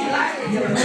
Yog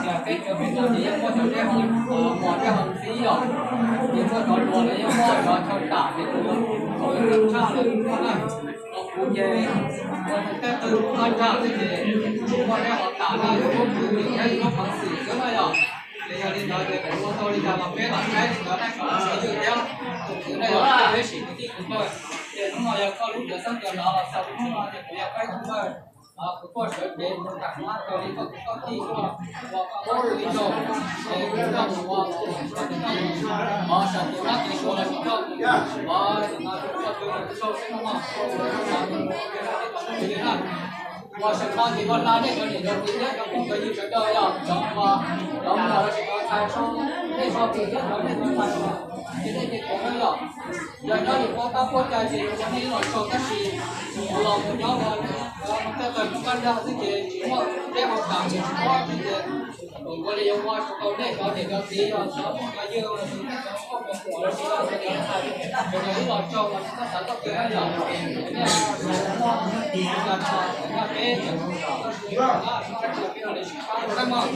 tias peb cov peb no ces yeej muaj cov zeb hauv, muaj zeb hauv xib os, ces muaj cov hluas los yeej muaj cov chaw tam ces tus Tshaj lawm kuv no na, kuv ces tej qw kuv qab ntsaj xwb ces kuv muaj neb ho tas na, kuv twb yog ib lub peev xwm xwb na yog. Ces yog li ntawd ces kuv ua tau li cas los peb los saib li ntawd na, kom sawv ywj thiab. Tus kwv na yog peb sim kwv tij kwv npawg, ces hnub no yog koj lub cawv xeeb cawv no los txog hnub no ces kuv yog peb tus npawg. Kuv tuaj sawv cev mus kam hmab raws li koj kwv koj tij tuaj ua koj hmab ib zaug, ces kuv coj mus ua, ov, sawv tus hmab kev suav los sis coj mus, ov, tus no tus koj tus tus sau xwb no no, ua sawv no ces ua hla nej cov niam cov txiv thiab cov phooj cov ywg sawv daws yog cov uas cov muam los sis cov ntxhais sau, nej sau twg thiab cov nej cov ntxhais, ces nej ces cov no yog, yog nyob li qub tab puab cai ces yuav ua nej ib los sau tab sis kuv los mus nyob ua tej qawg mus kab nraj xwb ces tsis muaj teb hauv tas ces tsis muaj teb ces ua li yuav ua tsis tau nej cov niam cov txiv yog cov phooj cov ywg los sis nej cov phooj cov muam los sis yog cov ntxhais, ces yog ib los sau los sis koj xav txoj kev na yog, nej muaj, muaj peb, peb los li sib pab rau na mog.